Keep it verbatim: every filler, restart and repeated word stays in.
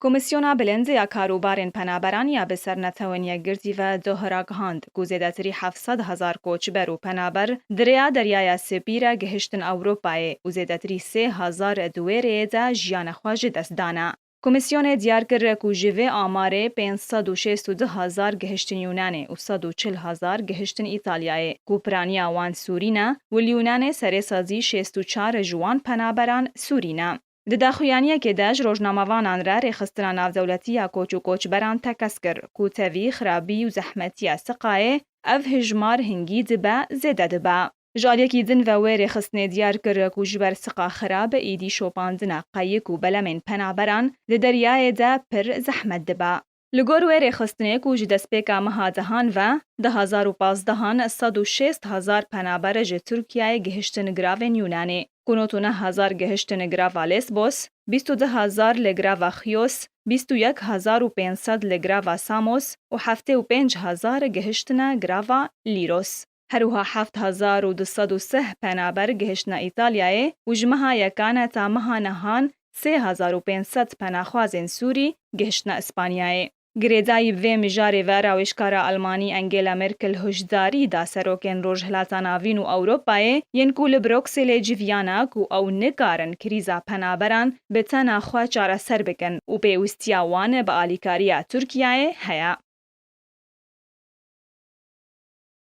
Komîsyona Bilind ya Karûbarên Penaberan ya bi ser Netewên Yekgirtî ve doh ragihand ku zêdetirî heft sed hezar koçber û penaber di rêya Deryaya Spî re gihiştin Ewropayê û zêdetirî sê hezar di wê rêyê de jiyana xwe ji dest dane. Komîsyonê diyar kir ku ji vê amarê pênc sed û şêst û du hezar gihiştin Yûnanê û sed û çil hezar gihiştin Îtalyayê ku piraniya wan Sûrî ne û li Yûnanê serê sazî şêst û çar ji wan penaberan Sûrî ne. Di daxuyaniyekê de ji rojnamevanan re rêxistina navdewletî ya koç û koçberan tekez kir ku tevî xirabî û zehmetiya Siqayê ev hijmar hingî dibe zêde dibe. Ji aliyekî din ve wê rêxistinê diyar kir ku ji ber Siqa xirab êdî şopandina qeyik û belemên penaberan di deryayê de pir zehmet dibe. Li gor wê rêxistinê ku ji destpêka meha dehan ve du hezar û pazdehan sed û şêst hezar penaber ji Tirkiyeyê gihiştin giravên Yûnanê, ku nod û neh hezar gihiştin girava Lesbos, bîst û du hezar li girava Xiyos, bîst û yek hezar û pênc sed li girava Samos û heftê û pênc hezar gihiştine girava Lîros. Her wiha heft hezar û du sed û sih penaber gihiştine Îtalyayê û ji meha yekan heta meha nehan sê hezar û pênc sed penaxwazên Sûrî gihiştine Îspanyayê. Girêdayî bi vê mijarê ve rawêjkara Almanî Angela Merkel hişdarî da serokên Rojhilata Navîn û Ewropayê yên ku li Brukselê civiyane ku ew nikarin krîza penaberan bi tena xwe çareser bikin û pêwîstiya wan bi alîkariya Tirkiyeyê heye.